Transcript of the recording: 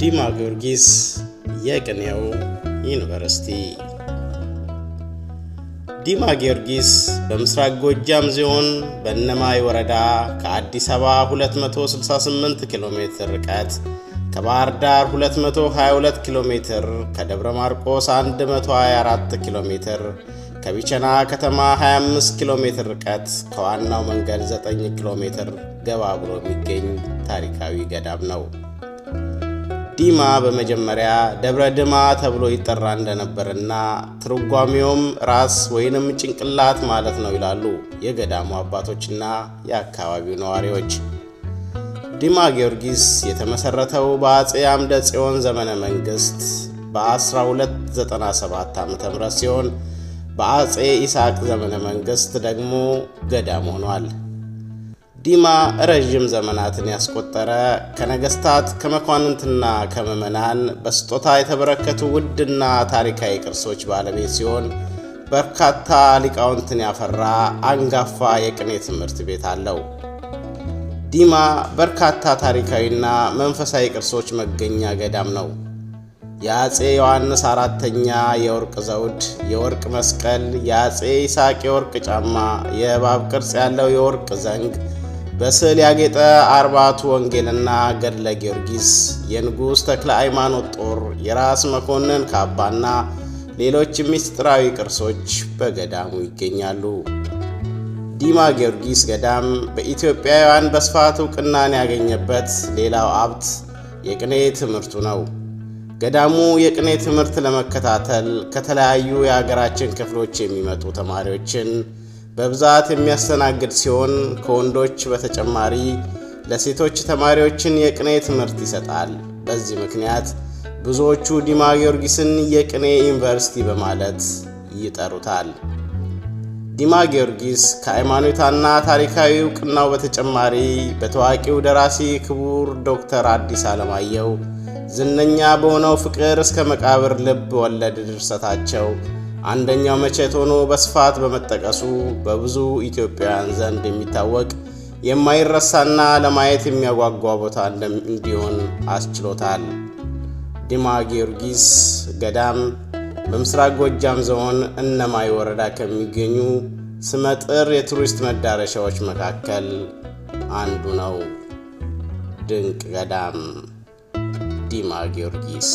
ዲማ ጊዮርጊስ የቅኔው ዩኒቨርሲቲ። ዲማ ጊዮርጊስ በምስራቅ ጎጃም ዞን በእነማይ ወረዳ ከአዲስ አበባ 268 ኪሎ ሜትር ርቀት፣ ከባህር ዳር 222 ኪሎ ሜትር፣ ከደብረ ማርቆስ 124 ኪሎ ሜትር፣ ከቢቸና ከተማ 25 ኪሎ ሜትር ርቀት፣ ከዋናው መንገድ 9 ኪሎ ሜትር ገባ ብሎ የሚገኝ ታሪካዊ ገዳም ነው። ዲማ በመጀመሪያ ደብረ ድማ ተብሎ ይጠራ እንደነበርና ትርጓሜውም ራስ ወይንም ጭንቅላት ማለት ነው ይላሉ የገዳሙ አባቶችና የአካባቢው ነዋሪዎች። ዲማ ጊዮርጊስ የተመሠረተው በአፄ አምደ ጽዮን ዘመነ መንግሥት በ1297 ዓ.ም ሲሆን በአፄ ይስሐቅ ዘመነ መንግሥት ደግሞ ገዳም ሆኗል። ዲማ ረዥም ዘመናትን ያስቆጠረ፣ ከነገስታት፣ ከመኳንንትና ከምዕመናን በስጦታ የተበረከቱ ውድና ታሪካዊ ቅርሶች ባለቤት ሲሆን በርካታ ሊቃውንትን ያፈራ አንጋፋ የቅኔ ትምህርት ቤት አለው። ዲማ በርካታ ታሪካዊና መንፈሳዊ ቅርሶች መገኛ ገዳም ነው። የአፄ ዮሐንስ አራተኛ የወርቅ ዘውድ፣ የወርቅ መስቀል፣ የአፄ ይስሐቅ የወርቅ ጫማ፣ የእባብ ቅርጽ ያለው የወርቅ ዘንግ፣ በስዕል ያጌጠ አርባዕቱ ወንጌልና ገድለ ጊዮርጊስ፣ የንጉሥ ተክለ ሃይማኖት ጦር፣ የራስ መኮንን ካባና ሌሎች ምስጢራዊ ቅርሶች በገዳሙ ይገኛሉ። ዲማ ጊዮርጊስ ገዳም በኢትዮጵያውያን በስፋት እውቅናን ያገኘበት ሌላው ሀብት የቅኔ ትምህርቱ ነው። ገዳሙ የቅኔ ትምህርት ለመከታተል ከተለያዩ የሀገራችን ክፍሎች የሚመጡ ተማሪዎችን በብዛት የሚያስተናግድ ሲሆን ከወንዶች በተጨማሪ ለሴቶች ተማሪዎችን የቅኔ ትምህርት ይሰጣል። በዚህ ምክንያት ብዙዎቹ ዲማ ጊዮርጊስን የቅኔ ዩኒቨርሲቲ በማለት ይጠሩታል። ዲማ ጊዮርጊስ ከሃይማኖታና ታሪካዊ እውቅናው በተጨማሪ በታዋቂው ደራሲ ክቡር ዶክተር ሐዲስ ዓለማየሁ ዝነኛ በሆነው ፍቅር እስከ መቃብር ልብ ወለድ ድርሰታቸው አንደኛው መቼት ሆኖ በስፋት በመጠቀሱ በብዙ ኢትዮጵያውያን ዘንድ የሚታወቅ፣ የማይረሳና ለማየት የሚያጓጓ ቦታ እንዲሆን አስችሎታል። ዲማ ጊዮርጊስ ገዳም በምስራቅ ጎጃም ዞን እነማይ ወረዳ ከሚገኙ ስመጥር የቱሪስት መዳረሻዎች መካከል አንዱ ነው። ድንቅ ገዳም ዲማ ጊዮርጊስ።